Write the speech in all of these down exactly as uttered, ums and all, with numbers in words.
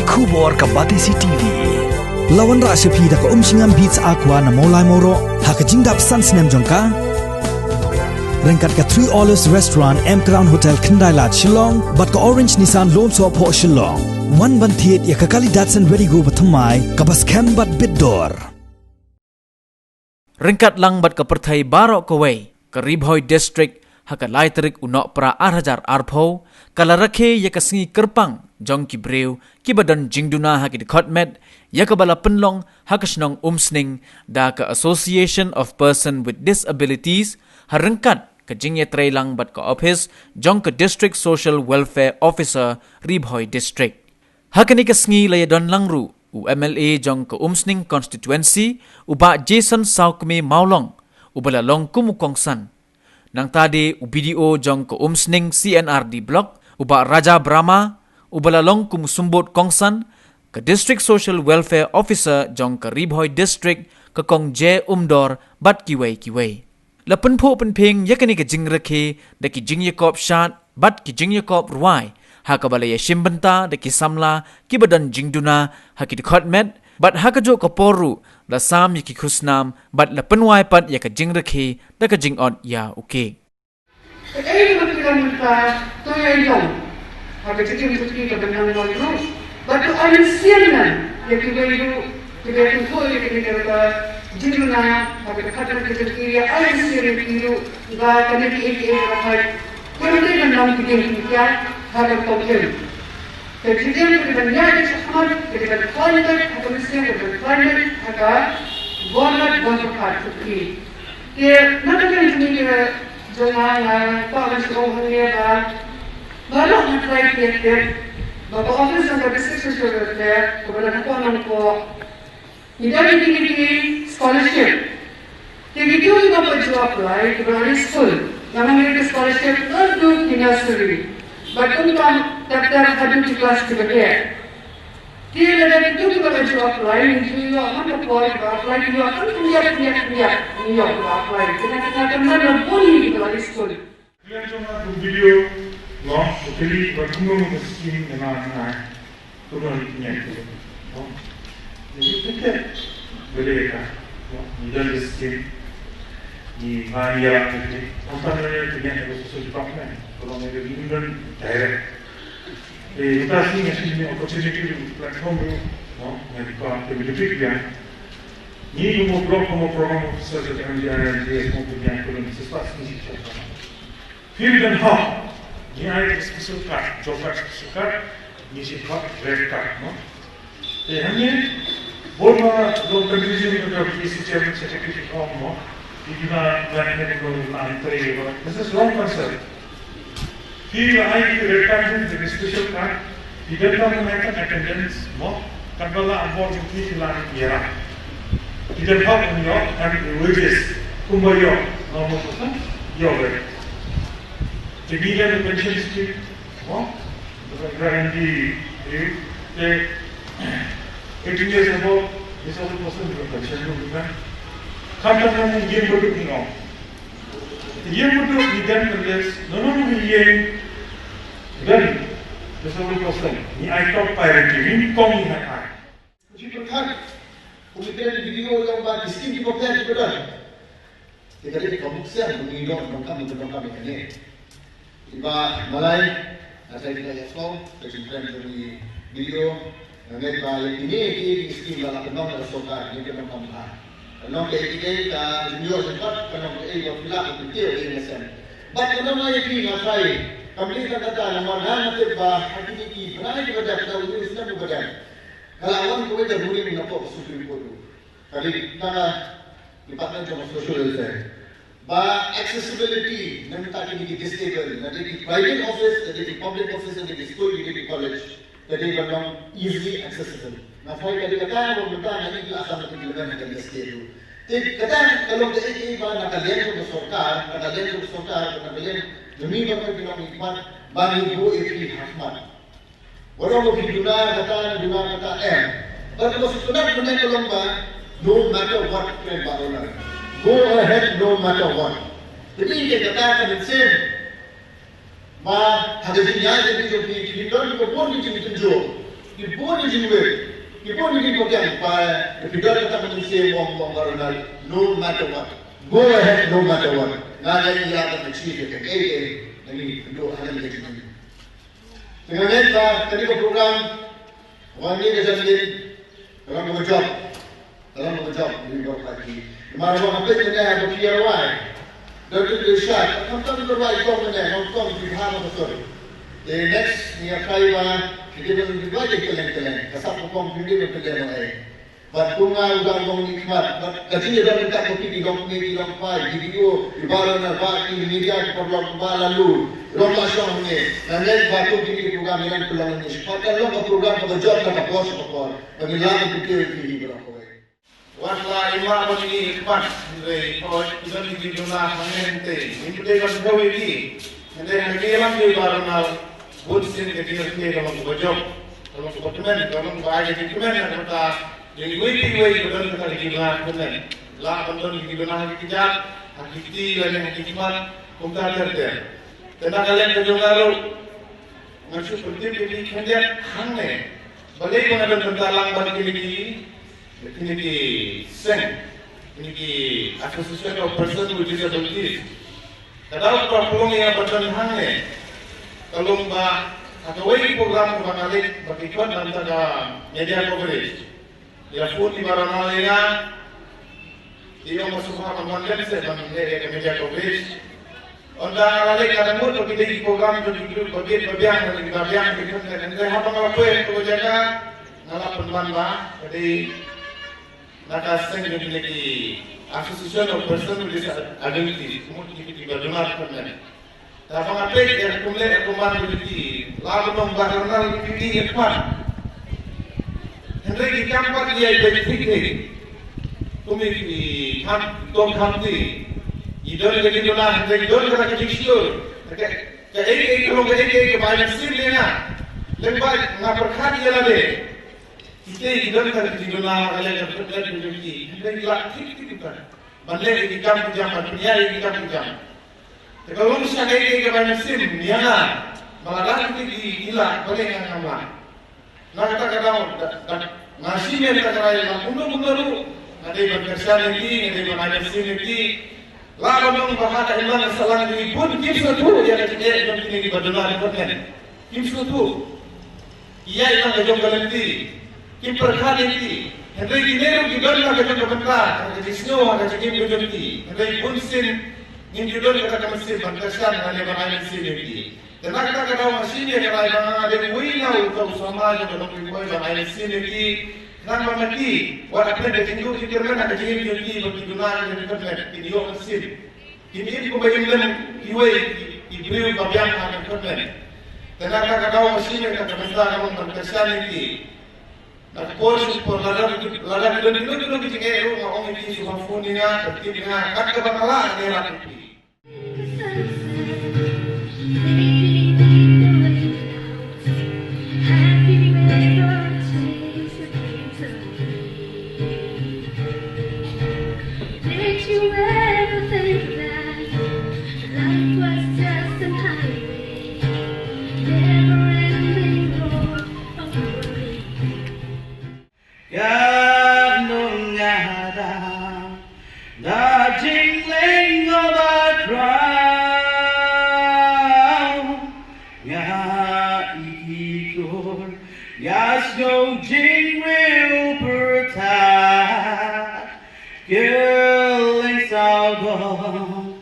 Khubor ka Batesi T V. La wanrah sha phi da ka Umshngam Beats Aqua na Mawlai Mawroh ha ka jingdap san snem jong ka. Ryngkat ka Three Olives Restaurant, M Crown Hotel, Khyndai Lad, Shillong bad ka Orange Nissan Lone Soh Phoh, Shillong. Wan ban thied ïa ka kali Datsun Redi-GO bathymmai kaba skhem bad bit dor. Ryngkat lang bad ka pyrthei baroh kawei, ka Ri Bhoi District ha ka lai tarik u Nohprah ar hajar arphew ka la rakhe ïa ka sngi kyrpang jong ki briew kiba don jingduna ha ki dkhot met, ïa kaba la pynlong ha ka shnong Umsning da ka Association of Person with Disabilities, ha ryngkat ka jingïatreilang bad ka ophis jong ka District Social Welfare Officer, Ri Bhoi District. Ha kane ka sngi la ïadon lang ruh u M L A jong ka Umsning Constituency, u Bah Jason Sawkmie Mawlong, uba la long kum u kongsan. Nangta de u B D O jong ka Umsning C and R D Block, u Bah Raja Brahma, uba la long kum u symbud kongsan, ka District Social Welfare Officer jong ka Ri Bhoi District, ka Kong J Umdor, bad kiwei kiwei. La pynphuh pynphieng ïa kane ka jingrakhe da ki jingïakop shad bad ki jingïakop rwai, ha kaba la ïashim bynta da ki samla kiba don jingduna ha ki dkhot met, bad ha kajuh ka por ruh la sam ïa ki khusnam bad la pynwai pat ïa ka jingrakhe da ka jingot ïa u kek. Kaei kaba phi la mynta, to ïa ïong ha ka jingim jong phi kaba nang wan ruh. Bad to ai mynsiem ïa kiwei ruh kiba pynphuh ïa kane ka jingduna ha ka dkhot met ka jong ki, ai mynsiem ïa ki ruh ba kane kaei kaei kaba phi Kynti ban long ki dieng ki kiad ha ka kongkun. Ka jingim ka dei ban ïaid shakhmat, ka dei ban khlaiñ beit ha ka mynsiem, ka dei ban khlaiñ beit ha ka bor lait bor pyrkhat jong ki. Te na ka liang jong ngi, ka jong nga, nga kwah ban shu ong hangne ba baroh nga try thied thied ba ka office jong ka District Social Welfare kaba don hapoh Nongpoh, ngi don ïa kine ki scholarship. Te kito kiba ju apply kiba la leit skul, namar ngi don ki scholarship haduh ki nursery, bad kumta ter ter haduh ki klas kiba heh. Te lada kito kiba la ju apply, ngi ju ïoh man ka por kiba apply ki ïoh tang pynïap pynïap pynïap, ngi ïoh kiba apply. Te na ka, na ka, na ka bun ngi kiba la leit skul. Khlem jong nga kum video, no, u kylli ba kumno ka scheme ïa nga, ïa nga. Kumno ngi pynïaid, no. Ngi pynïaid, bele ka, no, ngi don ka scheme. Ngi, nga, ngi ïalap ïa ki, ym tang ngi pynïaid ïa ka social department, ka long ïa ka ngi don direct. Te mynta shi nga shim ïa opportunity, platform ruh, no, nga dei ka, te ngi pynïaid ïa. Ngi kum u block, kum u program officer jong ka M D R L D S, kum u pynïaid, kum u sispas ngi shi. Phi don hok, ngi ai ka special card, job card special card, ngi shim hok red card, no? Te hangne, bun ba long confusion ka B D C chairman secretary ki ong, no? Phi duna red card, phi duna red card, this is wrong concept. Phi la ai ki red card, ki special card, phi don tang ka attendance, mo, katba la an bor ki phi la ïarap. Phi don hok ban ïoh, em, wages, kumba ïoh normal person, ïoh beit. Te ngi don pension scheme, mo, guarantee, eh, te eighteen years above, disabled person, pension ruh ngi don. Khamtam ngi ïeng baduk ngi ong. Ïeng baduk ngi don, unless, no, no, no, ngi ïeng don disabled person, ngi ai top priority, ngi kong ngi ai. Ji pyrkhat, kum ïa kane ka video ïa ba ki scheme kiba pher kiba don. Te ka dei ka buk siang, kum ngi don, donkam, donkam ïa kane. Iba malai, nga sa ïa kane ïa song, ka jingkren ka video, nga ngeit ba ïa kine ki scheme ba la pynlong da ka sorkar, ngi ka donkam bha. Ka long kaei kaei ka jingïoh jingpait, ka long kaei ba phi lah ban kyntiew ïa ka sem. Bad ka long ïa phi nga try, kam dei tang kata namar nga tip ba ha kine ki bnai kiba dep, da u snem uba dep. Ka la wan kawei ka ruling na pdeng Supreme Court ruh. Ka dei tang ka Department of Social Welfare. Ba accessibility na bynta kine ki disabled, na dei ki private office, na dei ki public office, na dei ki school, na dei ki college. Ka dei ban long easily accessible. Nga tharai ka dei kata ba mynta nga ïohi la ka implement ha ka state ruh. Te kata ka long kaei kaei ba na ka liang jong ka sorkar, na ka liang jong ka sorkar, na ka liang jong ngi ba ngi long ngi khmat, ba ngi buh ïa ki ha khmat. Waroh ba phi duna kata, duna kata, em. Bad kaba sngewtynnat mynne ka long ba, no matter what, friend, ba owner. Go ahead no matter what. Te kata ka mynsiem ba ha ka jingïaid lynti jong phi, phi don kiba bun ki jingtynjuh. Ki bun ki jingwei, ki bun ki jingpyrkhat ba ki don kata ka mynsiem ong ong ba Ronald, no matter what. Go ahead no matter what. Nga la ïa ka mynsiem ka ei ei. Ngi kynduh hangne ka jingim. Te nga ngeit ba kane ka program, wan ngi ka jingim, ka long kaba jop. Ka long kaba jop, ngi bor ba ki. Mar ba nga peit mynne ba ki ïa rwai. Don ki shad, kam tam ki rwai kong mynne, ngam kong ki bha ma ka sor. Te next, ngi ïa try ba, ki dei ban ki rwai ki kylleng kylleng. Ka sap ka kong ki dei ban kylleng ei. Bad kum nga u dang long ngi khmat, bad ka jingïadon mynta ko ki, ki long kmie, ki long kpa, ki D O, ki baroh na ba ki media, ki paralok ba la lu. Long ba shong ngi, nga ngeit ba kum ki, ki program ngi nang pynlong ngi. Bad ka long ka program kaba jop na ka por sha ka por. Ba ngi la ka video ki hi ba la kawei. Wat la i ma ba ngi khmat, hynrei hoi, ki don ki duna hangne hangtei. Ngi pynlong ban kawei ki. Hynrei hangne lam ki baroh na bun sien ka jingïarap ka long kaba jop. Ka long kaba kmen, ka long kaba ai ka jingkmen na ka bynta Dei wei dei wei ka don kata ka jingduna kmen. La ban don ka jingduna ha ki kjat, ha ki kti lane ha ki khmat, kumta ter ter. Te na ka liang ka jong nga ruh, nga shu pyntip ïa ki khyndiat hangne. Balei ba nga don bynta lang bad kine ki, kine ki seng, kine ki Association of Person with Disabilities. Ka daw kaba pynlong ïa nga ban don hangne ka long ba ha kawei ka program kaba nga leit ba ki khot na ka bynta ka media coverage. Ïa phone i ba ïa nga, i ong ba sngewbha ban wan lem seh ban leh ïa ka media coverage. Ynda nga la leit nga la mut ba ki dei ki program jong ki group ba biang ba biang, ba biang ki khot, hynrei haba nga la poi ha ka jaka nga la pynban ba ka dei na ka seng jong kine ki Association of Person with Disabilities, ka mut ki, ki ba duna khot ne. Te haba nga peit ïa ka kumne ka kumne jong ki, la ban ong ba ka duna ki, ki khmat. Hynrei ki kam pat ïa i peit thik thik. Kum i kham, kong kham ti. I don ka jingduna hynrei i don ka jingshlur. Ka, ka ei ei ka long ka ei ei ka bai mynsiem ïa nga. Lem bad nga pyrkhat ïa lade. Kita ki don ka jingduna ka leng ka pyrkhat jong ki. Hynrei la thik thik kita. Ban leh ki kam ki jam, ban pynïaid ki kam ki jam. Te ka long sha kaei kaei kaba mynsiem ïa nga. Ba lada ki ki la, balei nga ngam lah. Na kata ka daw, da, da, nga shim ïa kata ka rai, la kumno kumno ruh nga dei ban kyrshan ïa ki, nga dei ban ai mynsiem ïa ki. La ban long ba ha ka imlang ka sahlang ki bun kim sngewthuh ïa ka jingeh jong kine kiba duna rekrutmen. Kim sngewthuh. Ïa, ïa ka jong ka lynti. Kim pyrkhat ïa ki. Hynrei kine ruh ki don la ka jong ka bynta, ka jingsngew ha ka jingim ka jong ki. Hynrei bun sien ngim ju don kata ka mynsiem ban kyrshan lane ban ai mynsiem ïa ki. Te na kata ka daw nga shim ïa ka rai ba nga dei uwei na uta u samla jong ka Nongkynroi ban ai mynsiem ïa ki. Khnang ba ma ki, wat hapdeng ka jingduh jingkyrmen ha ka jingim jong ki ba ki duna ka jong ka bynta kin ïoh mynsiem. Kim im kumba im lem iwei i briew ba biang ha ka kyrmen. Te na kata ka daw nga shim ïa kata ka bynta nga long ban kyrshan ïa ki. Na ka por sha ka por lada, lada ki don kino kino ki jingeh ruh nga ong ïa ki shu phone ïa nga, ban tip ïa nga kat kaba nga lah nga ïarap ïa ki. Did you ever think that life was just an highway, never ending road of worry? Ka nongnga da, da jingleng nga ba khraw, nga i ki tur, nga sngew jingriew pyrta, ka leng saw dong.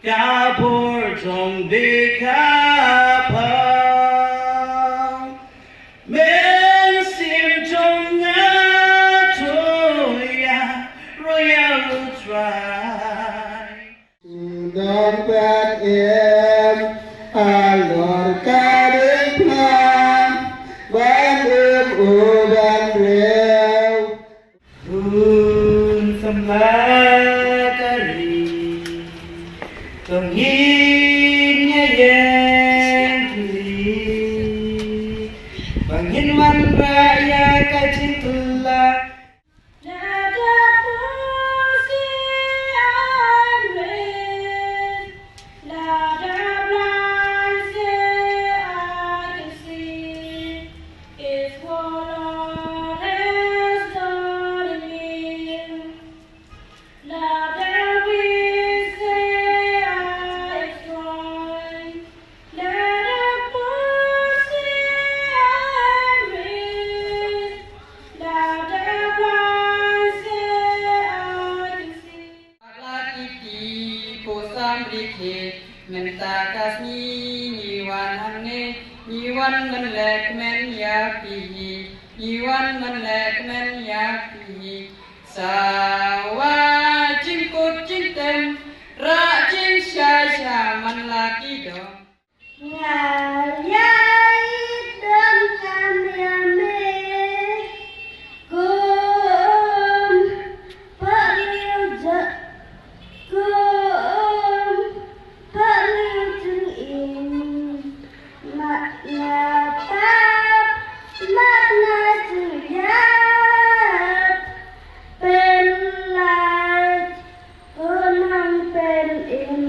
Ka bor jong bi ka pang. Mynsiem jong nga to ïa roh ïa u Trai. Dang ban im halor ka diengphna, ban im u ban riew. Bun samla ka ri, to ngin ïa ïeng kylli, ba ngin wanrah ïa ka jingkylla. Lada pusi unread, lada blind say I can see, is what Ta ka sngi ngi wan hangne, ngi wan ban leh kmen ïa phi, ngi wan ban leh kmen ïa phi. Sa wa jingkut jingtem, rah jingshai sha man la ki dong. Nga ïai don kam ïa me, kum pha liu ja, kum pha liu jingim. Mat na tap, mat na jingïap, pen lait, u nang pen im.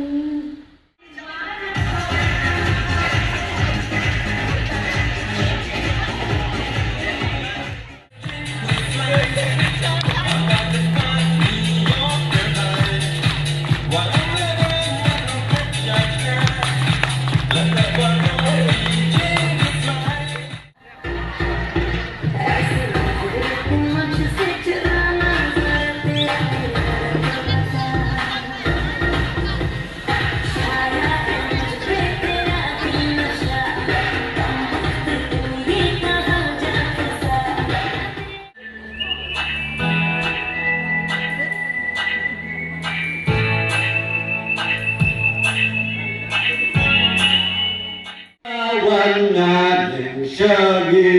Wan na ning sha ngi,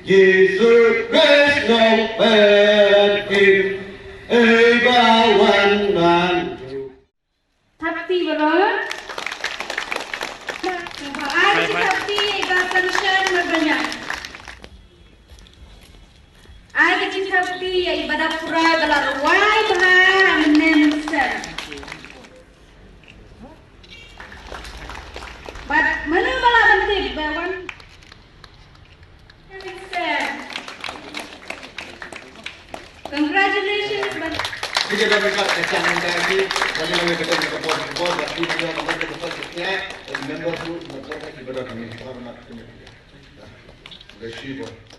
Jisu Khrist nongpynim, ei ba wan man. Thapti bro. Ba ai ji thapti ba kan shen ma banya. Ai ji thapti ya ibada pura bala ruai ba ha menen sen. But manu bala ban tip ba wan. Congratulations, but Kita dah buka kacang mentah lagi. Kami nak kata kita buat buat tapi dia akan dapat kita. Remember tu, buat kita dah kami hormat kami. Terima kasih.